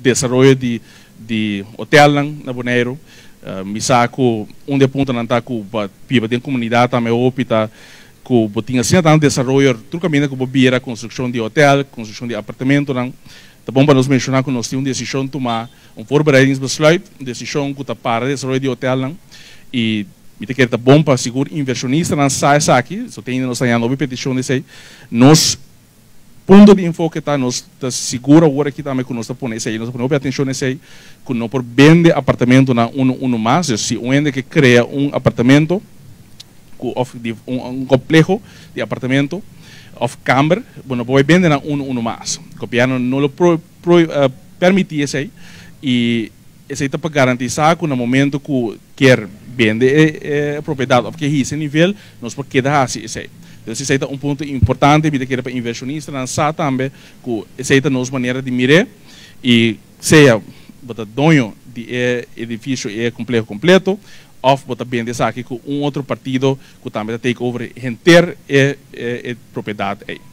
Desaroyo di hotelnan na Boneiru. Mi sa ku un di e puntonan ta ku pa biba den komunidat tambe hopi ta ku bo tin asina tantu desaroyo tur kaminda ku bo bira konstrukshon di hotel, konstrukshon di apartamentonan. Ta bon pa nos menshoná ku nos tin un desishon tumá, un voorbereidingsbesluit, un desishon ku ta para desaroyo di hotelnan i mi ta kere ta bon pa sigur invershonistanan sa esaki, so te ainda nos ta hañando hopi petishon di esei. Nos punto di enfoke ta nos ta sigur awor aki tambe ku nos ta pone esei, nos ta pone hopi atenshon na esei, ku no por bende apartamentonan unu unu mas. Dus si un hende ke krea un apartamento ku òf di un kompleho di apartamento òf kamber, bo no por bai bende nan unu unu mas. Gobièrnu no lo permití esei i esei ta pa garantisá ku na momento ku kier bende e propiedat òf ke hisa e nivel, nos por keda hasi esei. Entonces esei ta un punto importante, mi ta kere pa invershonistanan sa tambe ku esei ta nos manera di mir'é i sea bo ta doño di e edifisio i e kompleho kompleto òf bo ta bende esaki ku un otro partido ku tambe ta take over henter e propiedat ei.